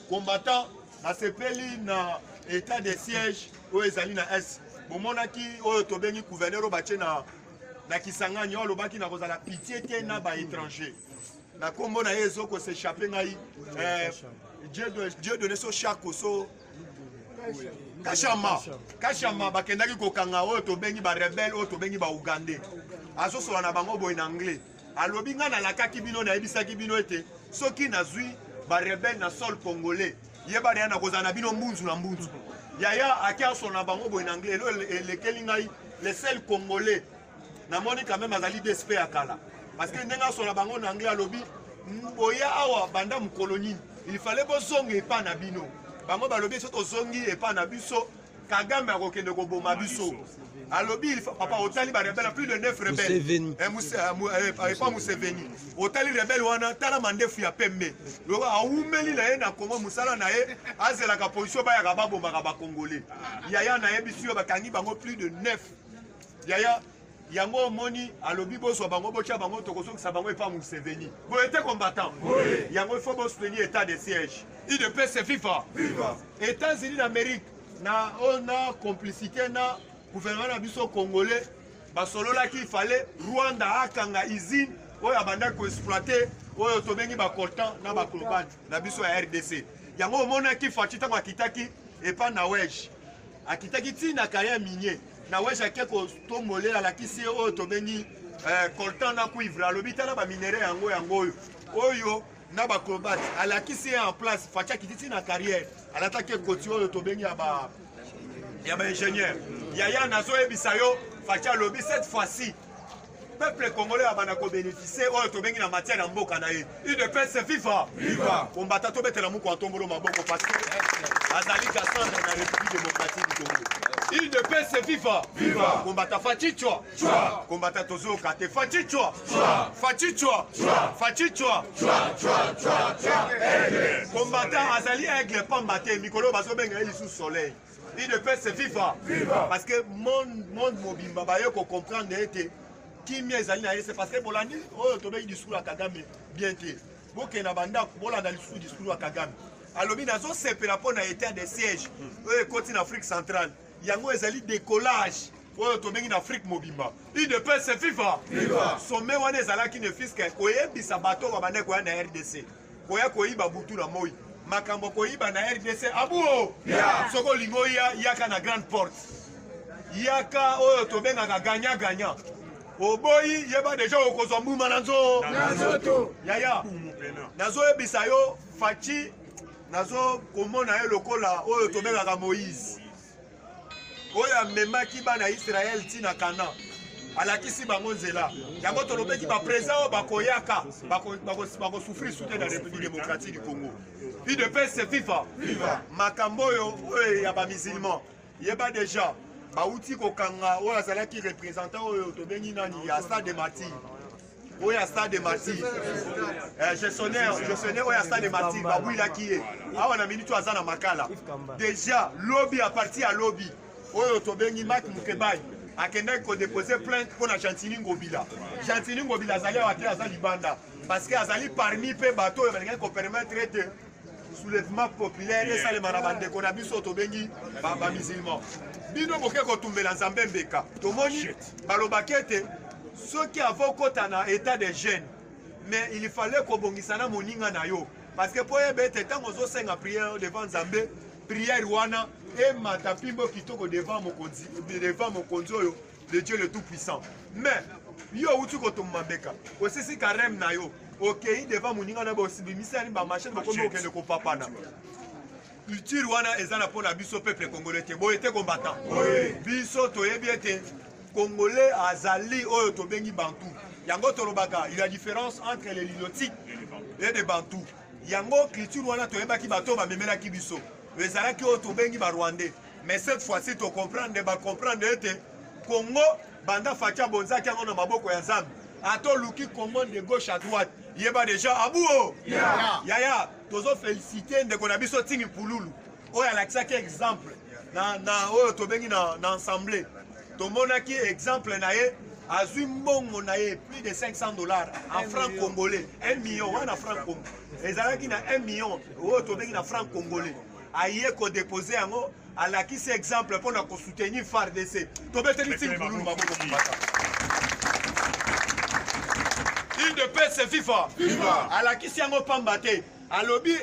Combattant, nasepeli na état de siège oyo ezali na est. Bomonaki oyo tobengi gouverneur oyo batie na na Kisangani, oyo alobaki na kozala pitié te na ba étranger. Na kombo na ye ezo ko s'échapper ngai. Dieu donné so chako so Kashama, Kashama bakendaki kokanga oyo tobengi ba rebelle, oyo tobengi ba Ougandais. Azosola na bango boye na anglais. Alobi nga nalakaki bino, nayebisaki bino ete soki nazwi ba rebelle na sol congolais, yeba deya nakozala na bino mbunzu na mbunzu. Yaya ake asola na bango boye na anglais, elo elekeli ngai le seul congolais namoni quand même azali DSP ya kala, parce que ndenge asola bango na anglais alobi boya awa banda mokolo nini, il fallait bozonga epa na bino. Bango balobi so tozongi epa na biso, Kagame akokende koboma biso. Alobi papa otali ba rebelle plus de 9 rebelles. Epa Museveni. Otali rebelle wana tala mandefu ya pembe. Loko awumeli na ye na Congo musala na ye azelaka position bayaka babomaka ba Congolais. Yaya na ye biso bakangi bango plus de 9. Yaya yango omoni alobi bozwa bango botya bango tokozongisa bango epa Museveni. Boye te combattant. Yango il faut bo soutenir état de siège. UDPS viva. Viva. États-Unis d'Amérique na oyo na complicité na gouvernement na biso congolais basololaki il fallait Rwanda akanga usine oyo abandaki koexploite oyo tobengi ba coltan na ba cobalt na biso ya RDC. Yango omonaki Fatshi ntango akitaki epa na Wej, akitaki ti na carrière minier na Wej, ake kotombolela alakisi ye oyo tobengi coltan na cuivre, alobi tala ba minerais yango yango oyo oyo na ba cobalt, alakisi ye en place. Fatshi akiti ti na carrière, alataki ekoti oyo tobengi ya ba ingénieur. Yaya nazoyebisa yo, Fatshi alobi cette fois-ci peuple congolais abanda kobénéficier oyo tobengi na matière ya mboka na ye. UDPS viva. Viva. Kombata tobetela moko atombolo maboko parce que azali Cassandre na République démocratique du Congo. UDPS viva. Viva. Kombata Fatshi chwa. Chwa. Kombata tozoyoka te. Fatshi chwa. Chwa. Fatshi chwa. Chwa. Fatshi chwa. Chwa, chwa, chwa, chwa. Aigle. Kombata azali aigle pamba te, mikolo bazobenga ye lisusu soleil. UDPS viva. Viva. Parce que monde mobimba baye ko comprendre ete kimia ezali na ye, c'est parce que bolandi oyo tobengi discours ya Kagame bien te. Bokenda bandako bolanda lisusu discours ya Kagame. Alobi nazosepela mpo na état de siège oyo ekoti na Afrique centrale. Yango ezali décollage oyo tobengi na Afrique mobimba. UDPS viva. Viva. Sommet wana ezalaki ne fiske koyebisa bato babandaki koya na RDC. Koya koyiba butu na moi. Makambo koyiba na RDC abuo. Yeah. Soko olingi oya, yaka na grande porte. Yaka oyo tobengaka gagnant gagnant. Oboyi yeba deja okozwa mbuma na nzo. Na nzoto. Yaya. Nazoyebisa yo Fatshi, nazo komona ye lokola oyo tobengaka Moïse. Oyo amemaki bana Israël ti na Canaan. Alakisi bango nzela. Yango tolobeki ba présent oyo bakoyaka, bakosouffrir soute na République démocratique du Congo. UDPS viva. Viva. Makambo oyo, oyo ya ba musulman. Yeba déjà bauti kokanga oyo azalaki représentant oyo tobengi nani ya Stade de Martyrs. Oyo ya Stade de Martyrs. Gestionnaire oyo ya Stade de Martyrs babwilaki ye. Awa na minute oyo aza na makala. Déjà lobby à partir ya lobby oyo tobengi Marc Mukebayi akendaki kodéposer plainte mpo na Gentiny Ngobila. Gentiny Ngobila azali awa te, aza libanda parce que azali parmi mpe bato oyo balingaki kopermettre ete soulèvement populaire esalema na bandeko na biso tobengi ba musulman. Bino boke kotumbela Nzambe mbeka. Tomoni balobaki ete soki avant okota na état de jeûne, mais il fallait kobongisa na moninga na yo, parce que po yeba ete ntango ozosenga prière devant Nzambe, prière wana emata pimbo kitoko devant mokonzi, devant mokonzi oyo le Dieu le tout puissant. Mais yo outi kotumba mbeka, osisi carême na yo, okei devant moninga na yo, bosibimisani ba machine, bokomi kokende kopapana. Culture wana eza na mpona biso peuple congolais te. Boye te combattant. Biso toyebi ete congolais azali oyo tobengi bantu. Yango tolobaka il y a différence entre les nilotiques et les bantu. Yango culture wana toyebaki bato bamemelaki biso. Ezalaki oyo tobengi ba rwandais. Mais cette fois-ci to comprendre, ba comprendre ete Congo banda Fatshi abonzaki yango na maboko ya Nzambe. Ato luki Congo de gauche à droite. Yeba déjà abuo. Yeah. Yaya, tozo féliciter ndeko na biso Tingi Pululu. Oyo alakisaki exemple na oyo tobengi na assemblée. Tomonaki exemple na ye. Azwi mbongo na ye plus de 500 $ en franc congolais, 1 million wana franc congo ezalaki na 1 million oyo tobengi na franc congolais. Aye kodépose yango, alakisi exemple mpona kosoutenir FARDC. Tobeteli Nsingi Pululu maboko, combattant. UDPS viva! Alakisi yango pamba te. Alobi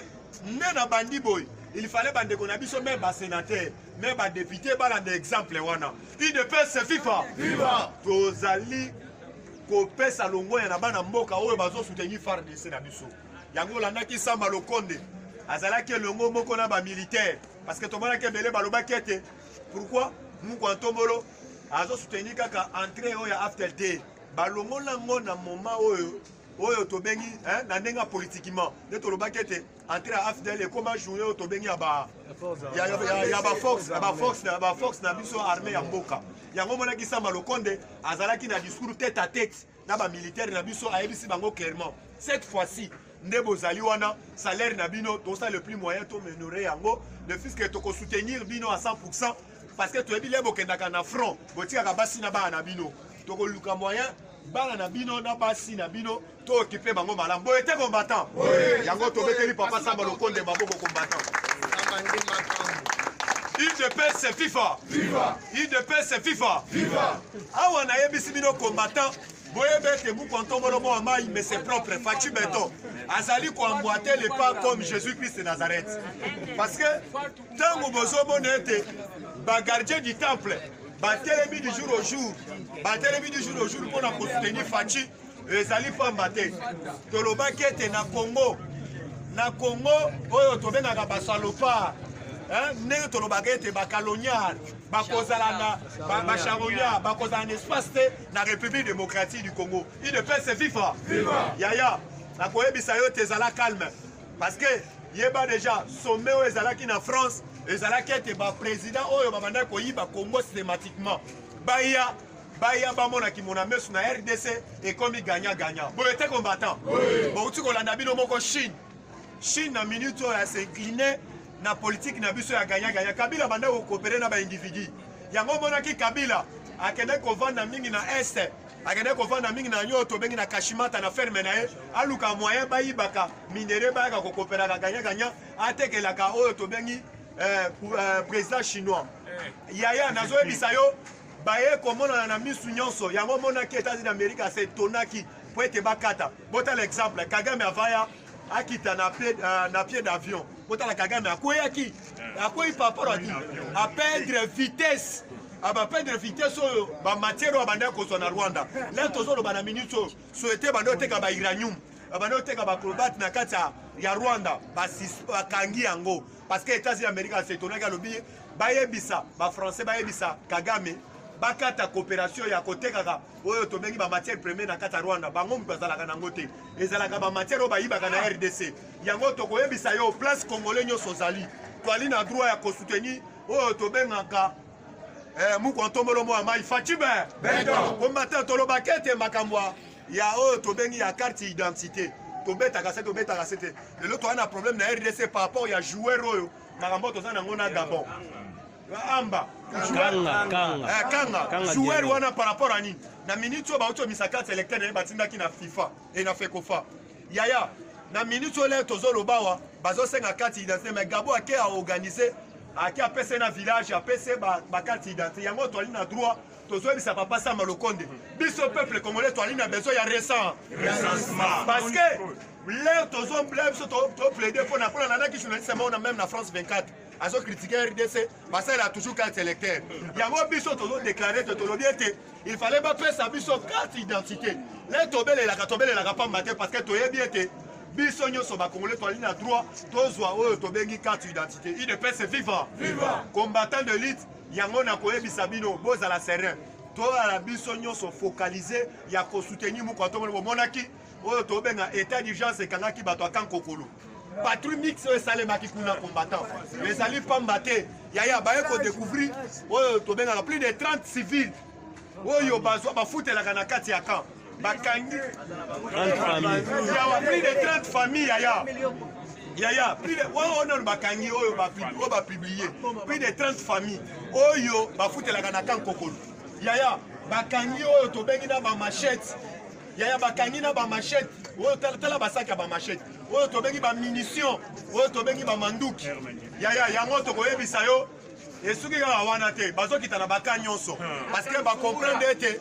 nde na bandi boye, il fallait bandeko na biso, me basénateur, me badéputé, balanda exemple wana. UDPS viva! Tozali kopesa longoya na bana mboka oyo bazosoutenir FARDC na biso. Yango olandaki Samba Lokonde azalaki elongo moko na bamilitaire, parce que tomonaki ebele balobaki ete pourquoi Mukwa Ntombolo azosoutenir kaka entrée oyo ya AFDL te. Balongola yango na moment oyo tobengi na ndenge ya politiquement nde tolobaki ete entrée ya AFDL ekóma journée oyo tobengi ya ba ya baforce ya baforce ya baforce na biso, armée ya mboka. Yango omonaki Samba Lokonde azalaki na discours tête à tête na bamilitaire na biso. Ayebisi bango clairement: cette fois-ci nde bozali wana, salaire na bino tosala le plus moyen toaméliorer yango, ne fût que tokosoutenir bino à 100, parce que toyebi le bokendaka na front, botikaka basi na bana na bino. Tokoluka moyen bana na bino na basi na bino tookipe bango malamu. Boye te, combattant? Yango tobeteli papa Samba Lokonde maboko, combattant. UDPS viva! UDPS viva! Awa nayebisi bino, combattant, boyeba ete Mukwa Ntombolo mwa mai, mais c'est propre. Fatshi Béton azali koemboîter le pas comme Jésus Christ de Nazareth, parce que ntango bozomona ete bagardien du temple batelemi du jour au jour, batelemi du jour au jour mpona kosoutenir Fatshi, ezali pamba te. Tolobaki ete na Congo oyo tobengaka basalopard, ndenge tolobaka ete bacharognard bakozala na bacharognard bakozala na espace te na République démocratique du Congo. UDPS viva! Yaya, nakoyebisa yo te, ezala calme, parce que yeba déjà sommet oyo ezalaki na France ezalaki ete baprésident oyo babandaki koyiba Congo systématiquement baya bamonaki mona meso na RDC ekomi gagnant gagnant. Boye te, combattant? Bouti kolanda bino moko Chine. Chine na minute oyo as'incline na politique na biso ya gagnant gagnant. Kabila banda kocoopérer na baindividu. Yango omonaki Kabila akendaki kovanda mingi na Est, akendaki kovanda mingi na oyo tobengi na Kashimata, na ferme na ye, aluka moyen bayibaka minerais, bayaka kocoopéraka gagnant gagnant, atekelaka oyo tobengi président chinois. Yaya, nazoyebisa yo, baye komonana na misu nyonso. Yango omonaki États-Unis d'Amérique asetonaki po ete bakata. Botala exemple Kagame avaya akita na pied d'avion. Botala Kagame akweyaki, akwei par rapport à aperdre vitesse, abaperdre vitesse oyo bamatière oyo abandaki kozwa na Rwanda. Le tozoloba na minute oyo, société bandi oteka bauranium, babandi oteka bacobalt na kati ya Rwanda, bakangi yango, parce que États-Unis d'Amérique asetonaki. Alobi bayebisa bafrançais, bayebisa Kagame bakata coopération ya kotekaka oyo tobengi bamatière première na kati ya Rwanda. Bango moto azalaka nango te, ezalaka bamatière oyo bayibaka na RDC. Yango tokoyebisa yo, place congolais nyonso ozali, toali na droit ya kosoutenir oyo tobengaka Mukwa Ntombolo mwa mai, Fatshi be. Combattant, tolobaki ete makambo ya oyo tobengi ya carte identité, tobetaka se, tobetaka se te. Lelo toza na problème na RDC par rapport ya joueur oyo, makambo oyo toza nango na Gabon, amba Kanga, Kanga. Kanga. Kanga joueur Diallo. Wana par rapport à nini? Na minute oyo bauti omisa carte électeur na ye, batindaki na FIFA e na FECOFA. Yaya, na minute oyo lelo tozoloba awa, bazosenga carte identité, mais Gabon ake aorganize, ake apese na village, apese bacarte identité. Yango toali na droit, tozoyebisa papa Sama Lokonde, biso peuple congolais toali na besoin ya recensement, parce que l'heure tozoplaide, biso toplaide mpona landaki journaliste moko na même na France 24 azocritique RDC, basalela toujours carte électeur. Yango biso tozodéclare te, tolobi ete il fallait bapesa biso carte identité. Le tobelelaka, tobelelaka pamba te, parce que toyebi ete biso nyonso bacongolais toali na droit tozwa oyo tobengi carte identité. UDPS viva! Combattant de lutte, yango nakoyebisa bino, bozala serein, tozala biso nyonso focalisé ya kosoutenir Moko atomoni. Bomonaki oyo tobenga état d'urgence ekangaki bato ya kankokolo, patrouille mixte oyo esalemaki kuna, combattant, ezali pamba te. Yaya, baye kodécouvrir oyo tobengaka plus de 30 civils oyo bazwa bafutelaka na kati ya camp, bakangi. 30 familles. Yawa, plus de 30 familles, yaya, yaya, plus de oyo nano bakangi, oyo bapublie plus de 30 familles oyo bafutelaka na camp Kokolo. Yaya, bakangi oyo tobengi na ba machette. Yaya, bakangi na ba machette. Oyo tala, tala basaki ya ba machette. Oyo tobengi ba munitions, oyo tobengi ba manduki. Yaya, yango tokoyebisa yo esuki kaka wana te, bazokita na baka nyonso parce que bacomprendre ete,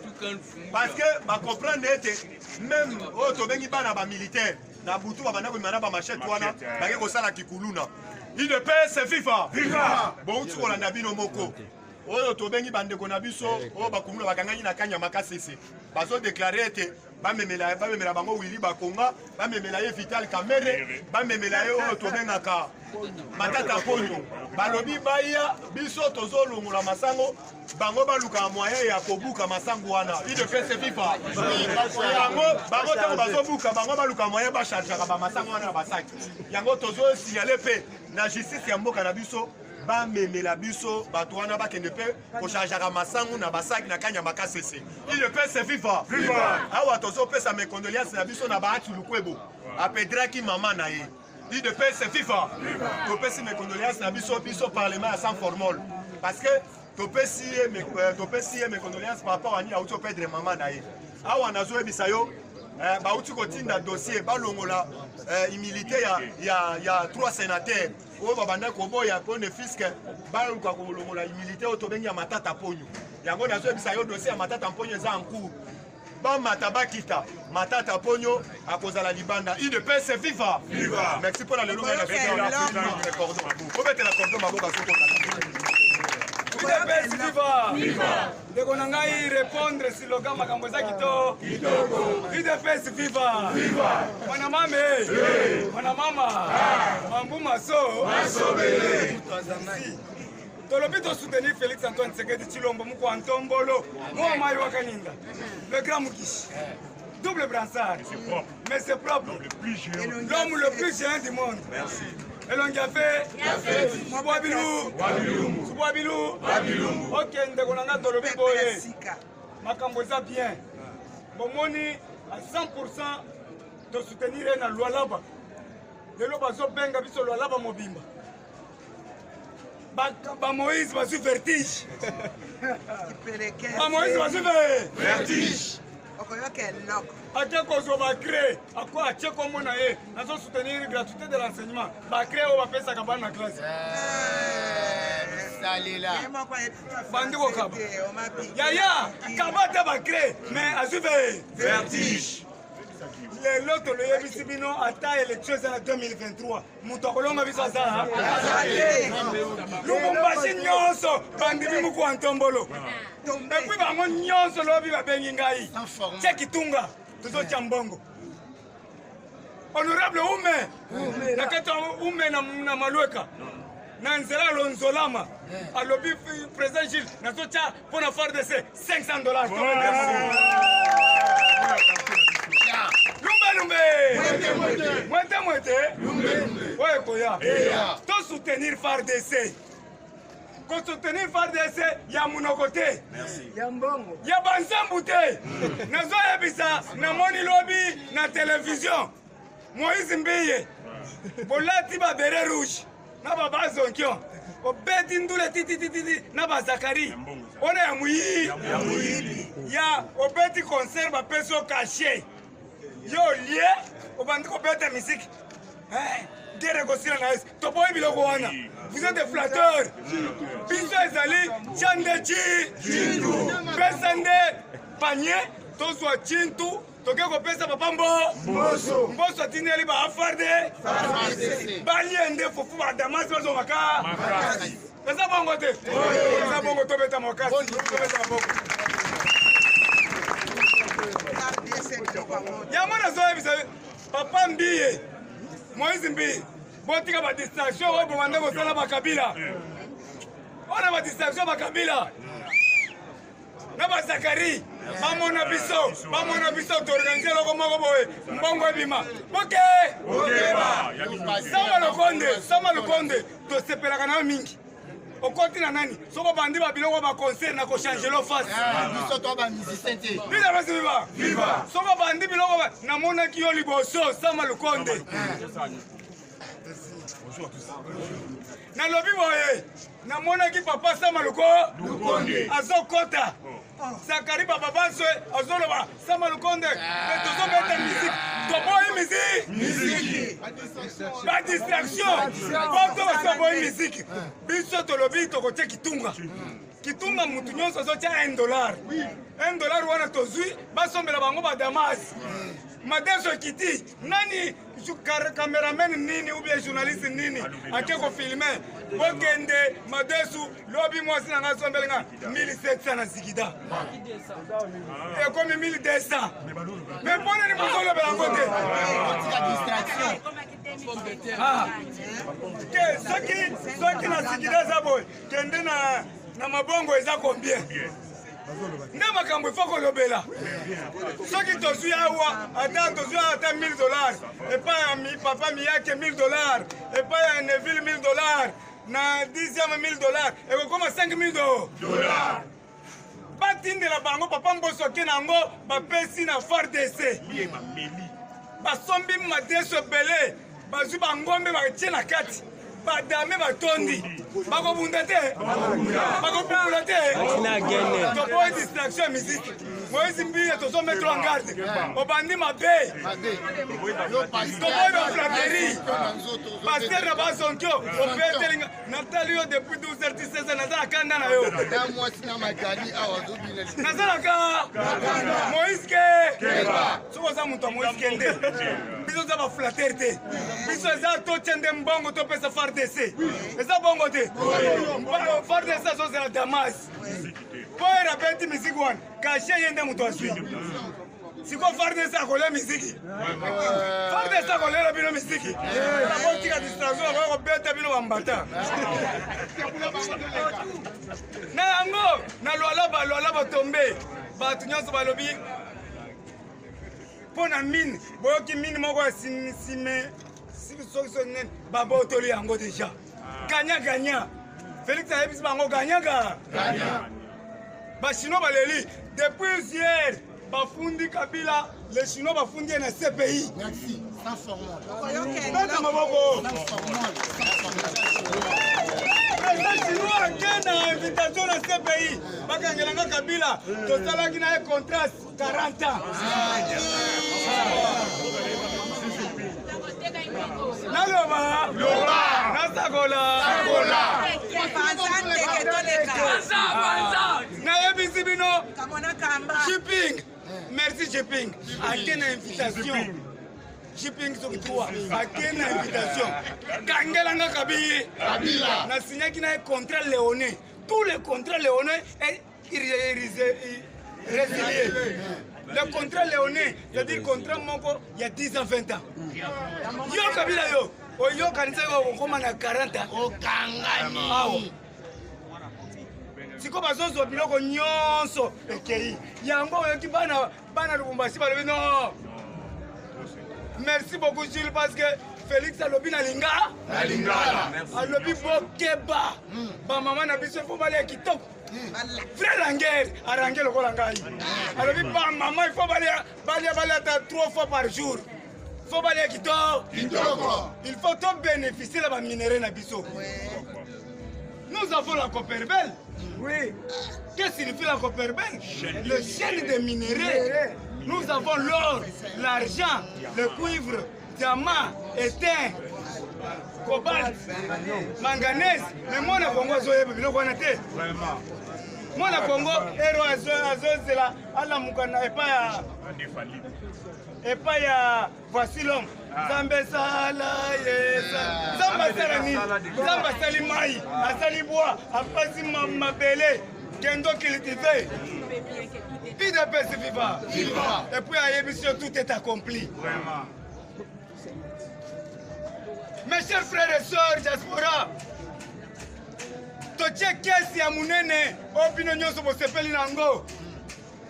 parce que bacomprendre ete même oyo tobengi bana ba militaire na butu babanda kobima na ba machette wana, bake kosala kikuluna. UDPS viva! Viva! Bouti kolanda bino moko oyo tobengi bandeko na biso oyo bakuluna bakangaki na Kanyama Kasese, bazodeklare ete bamemela bango Willy Bakonga, bamemela ye Vital Kamerhe, bamemela ye oyo tobengaka Matata Ponyo. Balobi baya biso tozolongola masango, bango balukaka moyen ya kobuka masango wana. UDPS viva! Yango bango ntango bazobuka, bango baluka moyen bachargeaka bamasango wana na basaki. Yango tozosignale mpe na justice ya mboka na biso, bamemela biso bato wana, bakende mpe kochargeaka masango na basaki na Kanyama Kasese. UDPS viva! Awa tozopesa mes condoléances na biso na Bahati Lukwebo, apedraki mama na ye. UDPS viva! Topesi mes condoléances na biso, biso parlement ya sans formol, parce que topesi ye mes condoléances par rapport à nini auti opedre mama na ye. Awa nazoyebisa yo, bauti kotinda dossier balongola immunité ya trois sénateurs oyo babanda koboya mpo ne fût-ce que baluka kolongola immunité oyo tobengi ya Matata Ponyo. Yango nazoyebisa yo, dossier ya Matata Ponyo eza en cours. Bamata bakita, Matata Ponyo akozala libanda. UDPS viva! Merci mpona lelo. Ngai na cordon, obetela cordon maboko azokokata. UDPS viva! Ndeko na ngai, répondre slogan, makambo eza kitoko. UDPS viva! Mwana mame, mwana mama, mambu maso. Tolobi tosoutenir Félix Antoine Tshisekedi Tshilombo, mukwa ntombolo mwa mai wakaninga, le grand Mukishi, double brassard, mais c'est propre, l'homme le plus géant du monde. Elongi afe Subwabilu, Subwabilu. Ok, ndeko na nga, tolobi boye, makambo eza bien. Bomoni, à 100 tosoutenir ye na Lualaba. Lelo bazobenga biso Lualaba mobimba. Bamoïse bazwi vertige, bamoïse bazwi vertige. Ake kozwa bacré, ako atie kombo na ye: nazosoutenir gratuité de l'enseignement. Bacré oyo bapesaka bana na classe, bandi kokaba. Yaya, kaba te bacré, mais azwi vertige. Lelo toloyebisi bino, ata élection eza na 2023, moto akolonga biso aza. Lubumbashi nyonso bandimi mokwa ntombolo. Et puis bango nyonso lobi babengi ngai, tia kitunga, tozotya mbongo. Honorable ume na kati ya ume na Malweka na nzela Lonzolama alobi: président Gilles, nazotya mpo na FARDC 500 $. Lumbe lumbe, mwete mwete, oyo ekoya. Tosoutenir FARDC, kosoutenir FARDC ya monoko te, ya banzambu te. Nazoyebisa, namoni lobi na télévision Moïse Mbiye, bolati babérets rouge na babazonkion, obeti ndule titititi na bazakari wana ya muyi ya obeti concert, bapesi yo cachet, yo olie, obandi kobeta misiki, guerre ekosila na esi. Toboyi biloko wana, vous êtes des flatteurs. Biso ezali tia nde ci, pesa nde panier, tozwa cintu, toke kopesa papa mbo Mboso. Atindeli ba FARDC, balie nde fufu, badamasi bazongaka. Eza bongo te? Eza bongo. Tobeta makasi, tobeta maboko. Yango nazoyebisa papa Mbiye, Moïse Mbiye, botika badistraction oyo bobanda kosala bakabila wana, badistraction bakabila na bazakari. Bamona biso, bamona biso, toorganize eloko moko boye, mbongo ebima. Boke Sama Lokonde, Sama Lokonde, tosepelaka na yo mingi. Okoti na nani? Soki obandi babiloko baconcert na kochange lo face. Biso to bamusicien te. Bina basi viva. Soki obandi biloko, namonaki yo liboso, Sama Lukonde. Nalobi boye, namonaki papa Sama Luko azokota. Zakari Bababaswe azoloba Sama Lukonde me tozobeta musique, toboyi musique, ba distraction poto basi baboyi musique. Biso tolobi tokotia kitunga kitunga, mutu nyonso azotia 1 dollar, 1 dollar wana tozwi basombela bango badamas madeso ekiti nani cameraman nini ou bien journaliste nini ake kofilme bokende madesu lobi mwasi na ngai asombeli nga 1700 na zikida ekomi 1200 me mpo nini bozolobela yango te? Ah. Te soki na zikida eza boye, kende na mabongo eza combien? Nde makambo ifo kolobela. Soki tozwi awa, ata tozwi ata 1000 dollars epai ya papa Miyake, 1000 dollars epai ya Neville, 1000 dollars na 10e, 1000 dollars ekokoma 5000 dollars. Batindela bango papa Mboso ake na yango, bapesi na FARDC, basombi madeso ebele, bazwi bangombe batie na kati, badame batondi, bakobunda te, bakobungula te. Toboyi distraction ya musique. Moïse Mbiye, tozomettre en garde, obandi mabe. Toboyi baflatterie. Pasteur na bazonkio opetelinga, natali yo depuis 12 h 16, naza na kanda na yo. Nazalaka Moïse ke soki oza moto ya Moïse, kende. Biso oza baflatteur te. Biso eza totya nde mbongo topesa FARDC. Eza bongo te. FARDC azozela damas mpo ere abeti misiki wana, cachet ye nde moto azwi. Sikoyo FARDC akolia misiki, FARDC akolela bino misiki. Botika distraction, akoya kobeta bino bambata na yango. Na Lwalaba, Lwalaba tombe, bato nyonso balobi mpo na mine. Boyoki mine moko ya sime soki soki nini, babotoli yango déjà. Ganya ganya, Félix ayebisi bango ganyaka. Bachinois baleli depuis hier, bafundi Kabila. Les Chinois bafundi ye na CPI. Beta maboko. Président chinois ake na invitation na CPI, bakangelanga Kabila, tosalaki na ye contrat 40 ans. Naloba, nasakola, nayebisi bino. Shipping, merci Shipping ake na invitation. Shipping soki 3 ake na invitation, kangelanga Kabila. Nasinyaki na ye contrat léonin, tous les contrats léonins est résilié. Le contrat léonin, c'est-à-dire contrat moko ya 10 ans, 20 ans. Yo Kabila, yo oyokanisaki okokóma na 40 ans. Awa sikoyo bazozwa biloko nyonso ekei yango. Oyoki bana, bana Lubumbashi balobi non, merci beaucoup Jules, parce que Félix alobi na linga, alobi bokeba bamama na biso, ifo balia kitoko. Vrai ranger arange lokola ngai alobi bamama ifo balia, balia, balia ata trois fois par jour, faut balia kitoko. Il faut to bénéficier na baminerai na biso. Nous avons la Copperbelt. Oui. Qu'est-ce que signifie la Copperbelt? Le chaîne de minéraux. Nous avons l'or, l'argent, le cuivre, diamant, étain, cobalt, manganèse. Mais mwana Congo azoyeba biloko wana te. Mwana Congo ero azozela alamuka na epai ya voici l'homme. Nzambe esala yesa, Nzambe asala nini? Nzambe asali mai, asali bwa, apasi mabele, kendo cultive. UDPS viva! Et puis ayebisi yo, tout est accompli. Mes chers frères et sœurs diaspora, totie caisse ya monene oyo bino nyonso bosepeli na yango.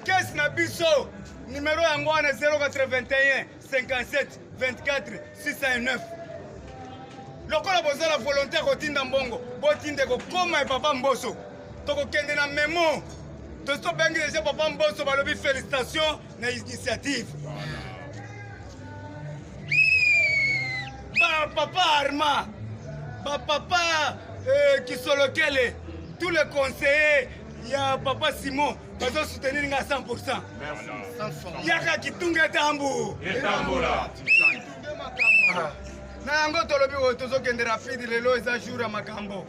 Caisse na biso, numero yango wana 081 57 24 609. Lokola bozala volontaire kotinda mbongo, botinde kokóma ya papa Mboso. Tokokende na memo. Tosi tobengi deja papa Mboso, balobi félicitation na initiative. Bapapa Arma, bapapa Kisolokele, tous les conseillers. Ya papa Simon bazo soutenir nga 100%. Yaka kitunga etambu. Etambola. Na yango tolobi oyo tozokende rapide lelo eza jour ya makambo.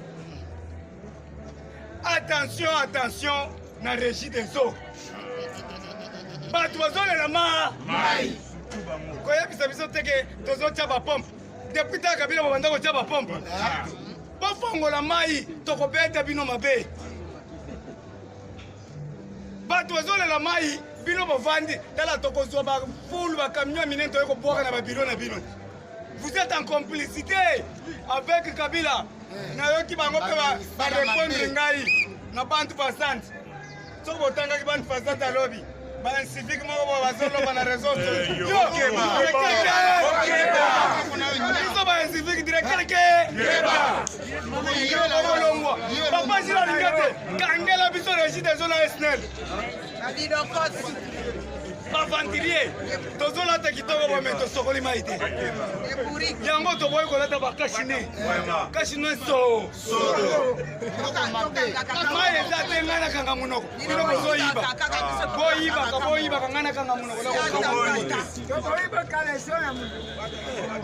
Attention, attention na régie des eaux. Bato bazolela ma mai. Koyebisa biso te ke tozotya bapompe. Depuis ta Kabila babanda kotya bapompe. Bofongola mai tokobeta bino mabe. Bato bazolela mai bino bovandi tala tokozwa bafulu bakamion ya minene toye kobwaka na babiro na bino. Vous êtes en complicité avec Kabila. Nayoki bango mpe barépondre ngai na bantu basante. Soki botangaki bantu basante alobi baincivique moko bo bazoloba na réseau sociaux. Biso baincivique directeur ke okolongwa. Papa Gilles alingi te kangela biso régie des eaux na SNEL. Baventurier tozolata kitoko bo me tosokoli mai te. Yango toboyi kolata bakashine. Kashine so. Mai eza te ngai nakanga monoko. Bino bozoyiba. Boyibaka, boyibaka ngai nakanga monoko.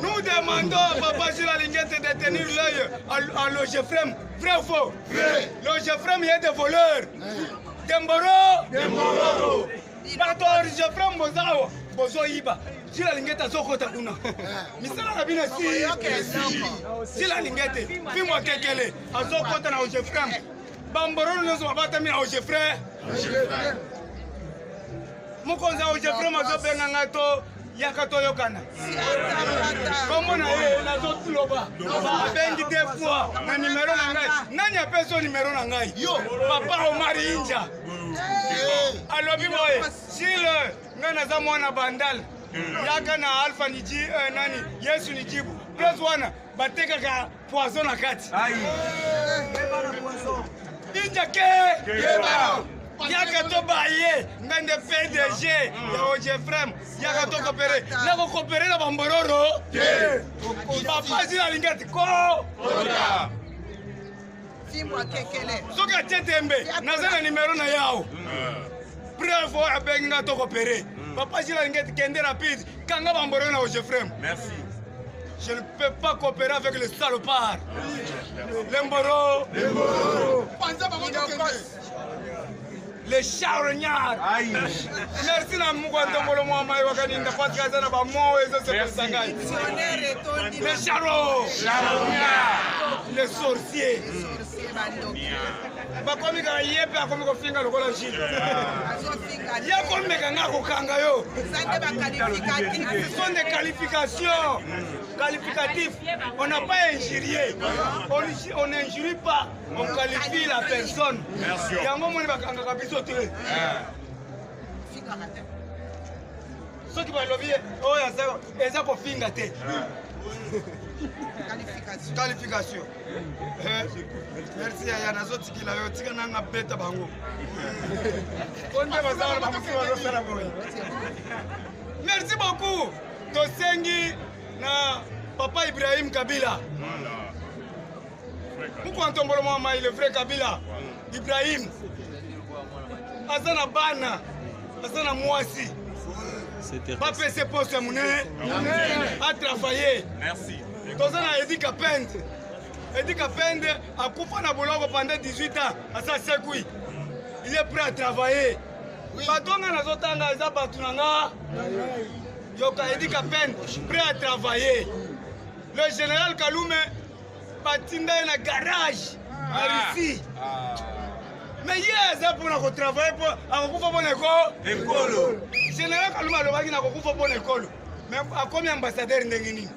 Nous demandons à Papa Gilles Alingete de tenir l'œil à l'Ogefrem. Vrai ou faux? Vrai. L'Ogefrem, il y a des voleurs. Demboro. Demboro. Bato ya Ogefrem bozawa, bozoyiba. Gilles Alingete azokota kuna. Misala na bino si. Gilles Alingete, fimwa kekele, azokota na Ogefrem. Bambororo nyonso babatami na Ogefrem. Mokonzi ya Ogefrem azobenga ngai to yaka toyokana. Kombo na ye nazoloba. Abengi deux fois na numero na ngai. Nani apesi yo numero na ngai? Papa Omar Inja. Alobi boye, Gilles, ngai naza mwana Bandal. Yaka na Alpha Niji, nani, Yesu Nijibu. Place wana batekaka poison na kati. Inja ke yaka to baye ngai nde PDG ya Ogefrem yaka to kopere nakokopere na bambororo papa Gilles alingi ati ko soki atie tembe naza na numero na yao preuve oyo abengi nga to kopere papa Gilles alingi ati kende rapide kanga bambororo na Ogefrem. Merci. Je ne peux pas coopérer avec le salopard. Lemboro. Les charognards. Merci na Mungu antombolo mwa mai wakaninda parce que aza na ba mots ezo sepelisa ngai. Les charros. Les sorciers. Bakomi kaka ye mpe akomi kofinga lokola Gilles. Ye akomeka nga kokanga yo. Ce sont des qualifications. Qualificatifs. On n'a pas injurié. On n'injurie pas. On qualifie la personne. Yango moni bakangaka biso te. Soki balobi oyo eza kofinga te. Qualification. Merci yaya, nazotikila yo, tika nanga beta bango. Konde bazala bamosusu bazosala boye. Merci beaucoup. Tosengi na papa Ibrahim Kabila. Pourquoi ntombolo mwa mai le vrai Kabila Ibrahim aza na bana, aza na mwasi. Bapese poste ya monene a travailler. Merci. Toza na Eddy Kapend. Eddy Kapend akufa na boloko pendant 18 ans, asa sekui. Il est prêt à travailler. Bato nga nazotanga eza bato na nga. Yoka Eddy Kapend prêt à travailler. Le général Kalume batinda ye na garage na Russie. Mais ye aza mpona kotravaille mpo akokufa mpona ekolo. Général Kalume alobaki na kokufa mpona ekolo. Mais akomi ambassadeur ndenge nini?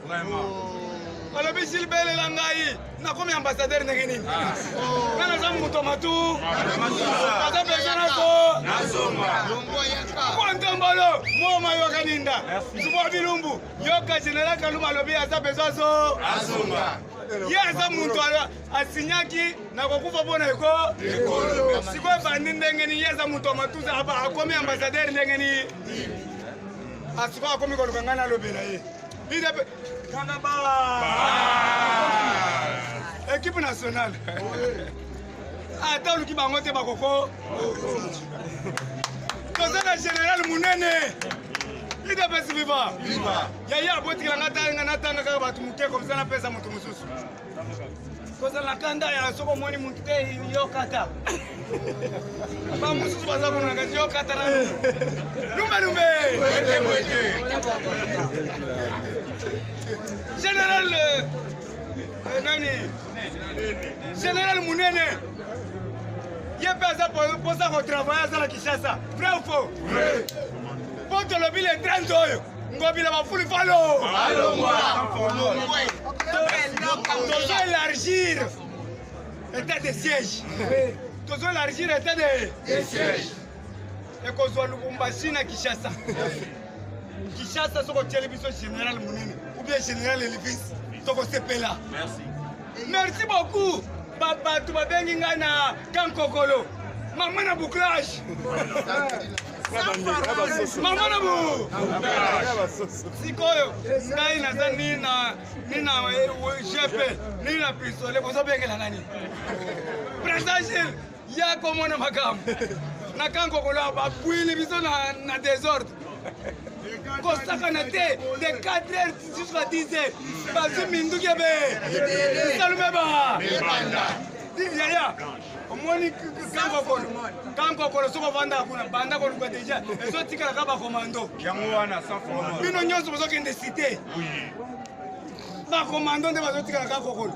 Alobi Gilles belela ngai nakomi ambassadeur ndenge nini? Nga naza moto matu. Naza besoin nazo. Kontombolo moma yoka ninda. Zubwa bilumbu yoka Général Kalume alobi aza besoin zo. Ye aza moto asinyaki na kokufa mpona ekolo. Sikoyo ebandi ndenge nini? Ye aza moto ya matusa, akomi ambassadeur ndenge nini? Asikoyo akomi koluka ngai nalobela ye. Ide kanga ba. Équipe nationale. Ata oluki bango te bakoko. Toza na général munene. UDPS viva. Yaya abotikela nga tanga natanga kaka bato moke comme ça napesa moto mosusu. Kozala na kanda ya soki omoni motu te yokata. Ba mosusu baza kuna kasi yokata na lumbe lumbe. Général nani Général Munene ye mpe aza mposa kotravaille aza na Kinshasa. Vrai ou faux? Mpo tolobi le 30 oyo Ngobila bafuli falo tozo élargir état de siège, tozo élargir état de siège, ekozwa Lubumbashi na Kinshasa. Kinshasa soki otieli biso général Munene ou bien général Elvis, tokosepela. Merci beaucoup. Bato babengi ngai na Kankokolo, mama na bouclage, mama na bu. Sikoyo ngai naza ni na gp ni na pistolet, bozobengela nani? Président Gilles ya komona makambo na Kankokolo, babwili biso na désordre kosakana te. De 4 heures jusqu'à 10 heures bazwi minduki ebe salume ba yaya. Omoni Kankokolo, Kankokolo soki ovandaka kuna, banda koluka déjà, ezotikalaka bakomando. Yango wana sans formol. Bino nyonso bozokende cité, bakomando nde bazotikala Kankokolo.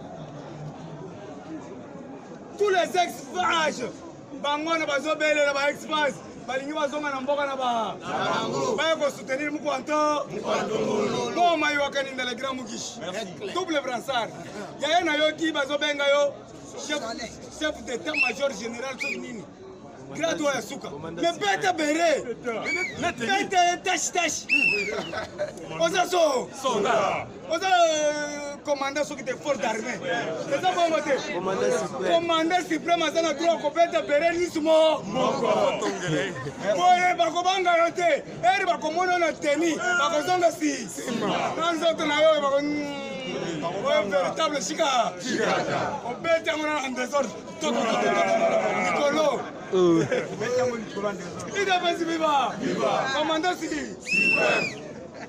Tous les ex-FAZ, bango wana bazobelela ba ex-FAZ, balingi bazonga na mboka na ba baya kosoutenir Mukwanto boma yoakaninda le grand Mukishi double brassard. Yaya, nayoki bazobenga yo chef d'état major général soki nini, grade oyo ya suka. Mais beta béret, beta tache tache, oza so oza commandant soki te force d'armée, eza bongo te? Commandant suprême aza na droit kobeta béret lisu mo boye. Bakobanga yo te. Eri bakomona na teni, bakozonga si na nzoto na yo bako oyo véritable sika obeti yango na désordre likolo. UDPS viva! Commandant si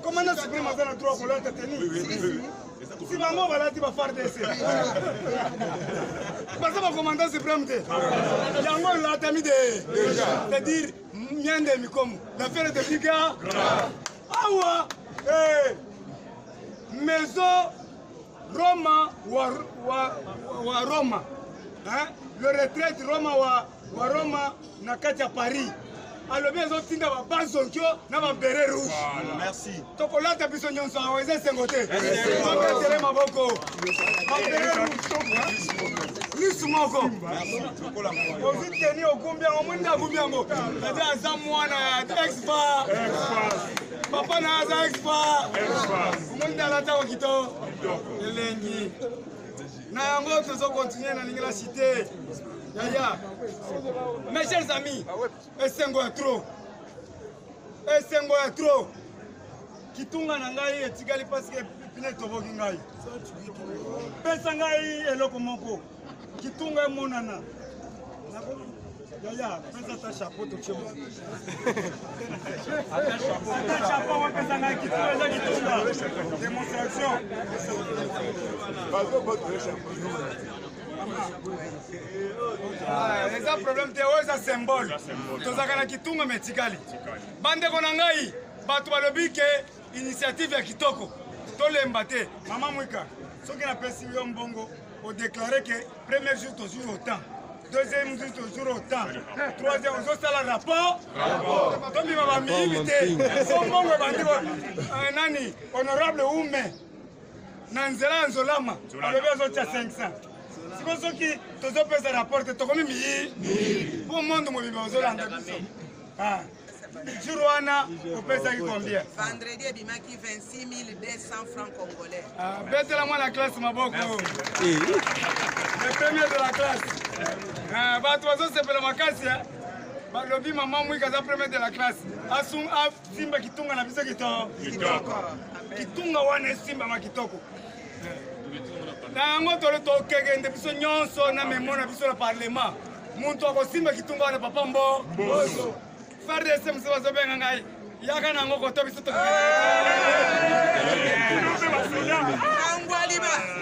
commandant suprême aza na droit kolata teni. Si bango balati ba FARDC, baza bacommandant suprême te? Yango elatami de, c'est-à-dire miande mikomo l'affaire de biga awa maison Roma wa Roma, hein? Le retraite Roma wa Roma na kati ya Paris alobi ezotinda babazonkio na babéret rouge. Merci. Tokolata biso nyonso awa, eza esengo te? Tobetele maboko. Babéret rouge lisu moko, ozwi teni, okumbi yango, omoni nde akumbi yango eza aza mwana ya ex-FAZ, papa na aza ex-FAZ, omoni nde alatako kitoko elengi na yango. Tozocontinue na lingi la cité. Yaya, mes chers amis, esengo ya trop, esengo ya trop. Kitunga na ngai etikali parce que pneu etoboki. Ngai pesa ngai eloko moko, kitunga emonana. Yaya, pesa ata chapeau, totie ata chapeau. Wapesa ngai kitunga, eza kitunga démonstration. Eza problème te, oyo eza symbole. Tozalaka na kitunga me etikali. Bandeko na ngai, bato balobi ke initiative ya kitoko, tolemba te. Mama Mwika, soki napesi yo mbongo, odéclare ke premier jour tozwi autant, deuxième jour toujours autant, troisième ozosala rapport. Tobima bamiyibi te. So mbongo ebandi nani, honorable ume na nzela ya Nzolama alobi azotia 500. Siko soki tozopesa rapport te, tokomi miyi mpo monde mobimba ozolanda biso. Jour wana opesaki combien? Vendredi ebimaki 26 200 francs congolais. Ah, betela mwana classe maboko, le premier de la classe. Ah, bato bazosepela makasi. Balobi mama Mwika aza premier de la classe, asimba kitunga na biso kitoko. Kitunga wana esimbama kitoko na yango. Tokekende biso nyonso na memo na biso na parlement. Muntu akosimba kitunga wana papa mbo. FARDC mosusu bazobenga ngai yaka nango koto biso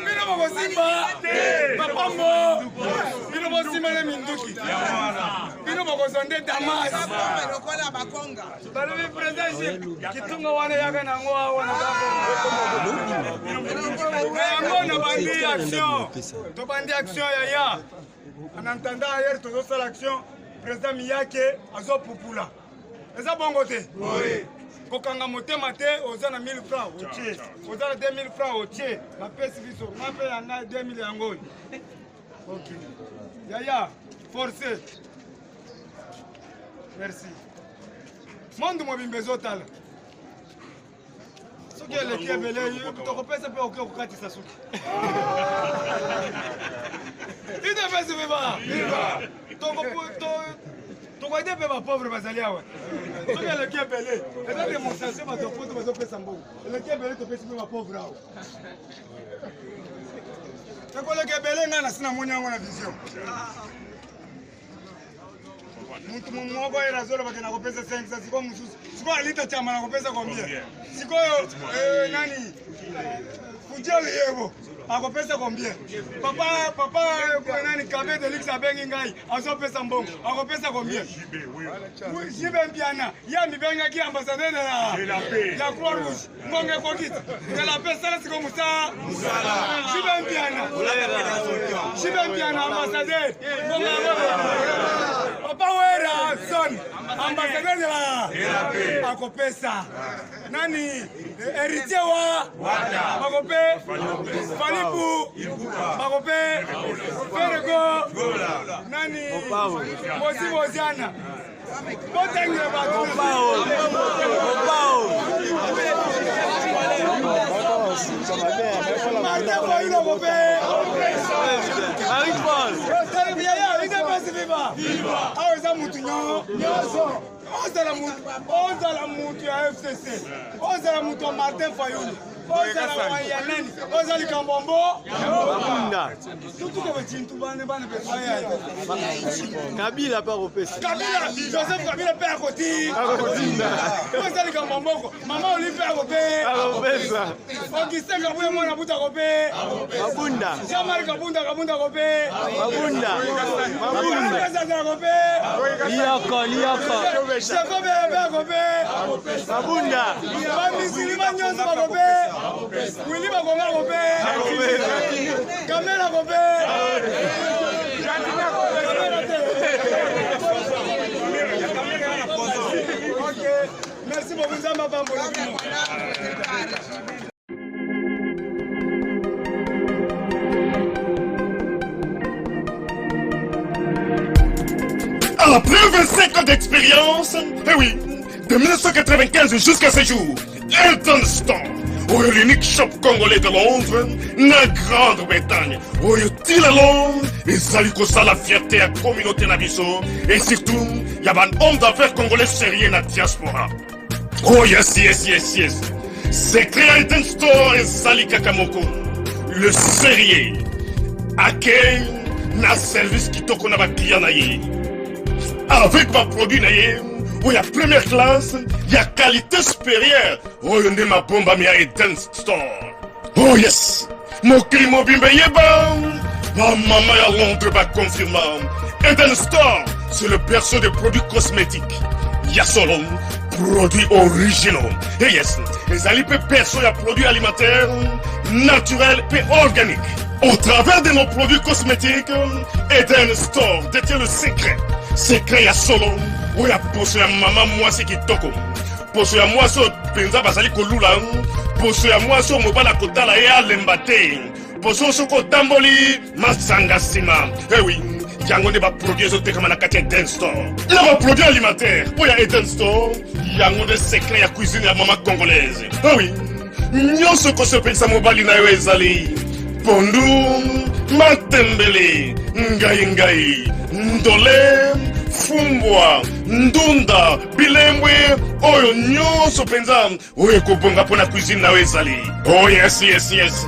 bino bokosimba papa mbo bino bosimba nde minduki bino bokozwa nde damas balobi président Gilles kitunga wana yaka nango awa na yango na bandi action tobandi action yaya en entendant ailleurs tozosala action président miyake azopupula eza bongo te kokanga motema te oza na 1000 francs otie oza na 2000 francs otie bapesi biso nga mpe ya ngai 2000 yango oyo ok yaya force merci monde mobimba ezotala soki eleki ebele tokopesa mpe okoki kokatisa suki idps viva tokoyede mpe bapauvre bazali awa soki eleki ebele eza demonstration bato ya poto bazopesa mbongo eleki ebele topesi mpe bapauvre awa ekoleka ebele ngai nasi namoni yango na vision mutu moko ye azolobake nakopesa 500 sikoyo mosusu sikoyo alita chama nakopesa combien sikoyo eh, nani fudiel yebo akopesa combien papa papa eh, nani kabe delix abengi ngai azopesa mbongo akopesa combien jibe mpiana ye amibengaki ambassadeur de la croix rouge ngonga ekoki te la paix sala sikoyo mosala jibe mpiana jibe mpiana ambassadeur ngonga papa wera son ambassadeur de la akopesa nani héritier wa bakope falipu bakope ferego nani mosi moziana botangela bato Martin Fayulu akope idps viva awa eza mutu nyonso ozala mutu ya fcc ozala mutu ya martin fayulu ozala ya nani oza likambo mbo tutuke bacintu bana bana kabila mpe akopesa kabila joseph kabila mpe akoti akotinda oza likambo ya mboko mama oli mpe akope akopesa augustin kabuya mwana buta akope mabunda jean marc kabunda kabunda akope mabunda mabunda azaza akope liyoko liyoko jacob mpe akope mabunda bamisilima nyonso bakope wili bakonga akope kamera akope kamera te ok merci beaucoup nzambe apambola bino. Après 25 ans d'expérience, eh oui, de 1995 jusqu'à ce jour, Elton Store, oyo l'unique shop congolais de Londres, na Grande-Bretagne, oyo tila Londres, ezali kosala fierté ya communauté na biso, et surtout, ya ba homme d'affaires congolais sérieux na diaspora. Oh yes, yes, yes, yes. Secret ya Elton Store ezali kaka moko. Le sérieux. Accueil na service kitoko na ba client na ye. Avec ba produit na ye, oyo ya première classe, ya qualité supérieure, oyo nde mabombami ya Eden Store. Oh yes! Mokili mobimba eyeba, bamama ya Londres baconfirma. Eden Store, c'est le berceau des produits cosmétiques. Ya solo, produits originaux. Et yes, ezali mpe berceau ya produits alimentaires, naturels mpe organiques. Au travers de nos produits cosmétiques, Eden Store détient le secret. Secret ya solo, oyo ya poso ya mama mwasi kitoko. Poso ya mwasi oyo mpenza bazali kolula, poso ya mwasi oyo mobali akotala ye alemba te. Poso oyo soki otamboli masanga nsima. Eh oui, yango nde baproduit ezotekama na kati ya Eden Store. Na baproduit alimentaire mpo ya Eden Store, yango nde secret ya cuisine ya mama congolaise. Eh oui, nyonso ekosepelisa mobali na yo ezali pondu, matembele, ngai ngai, ndole, fumbwa, ndunda, bilembwe, oyo nyonso mpenza oyo ekobonga mpo na cuisine na yo ezali. Oh yes, yes, yes.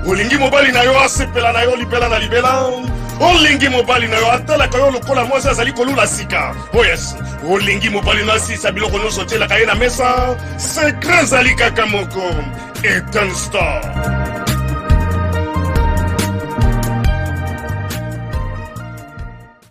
Olingi mobali na yo asepela na yo libela na libela. Olingi mobali na yo atalaka yo lokola mwasi azali kolula sika. Oh yes, olingi mobali na asisa biloko nyonso otielaka ye na mesa. Secret ezali kaka moko. Eden Star.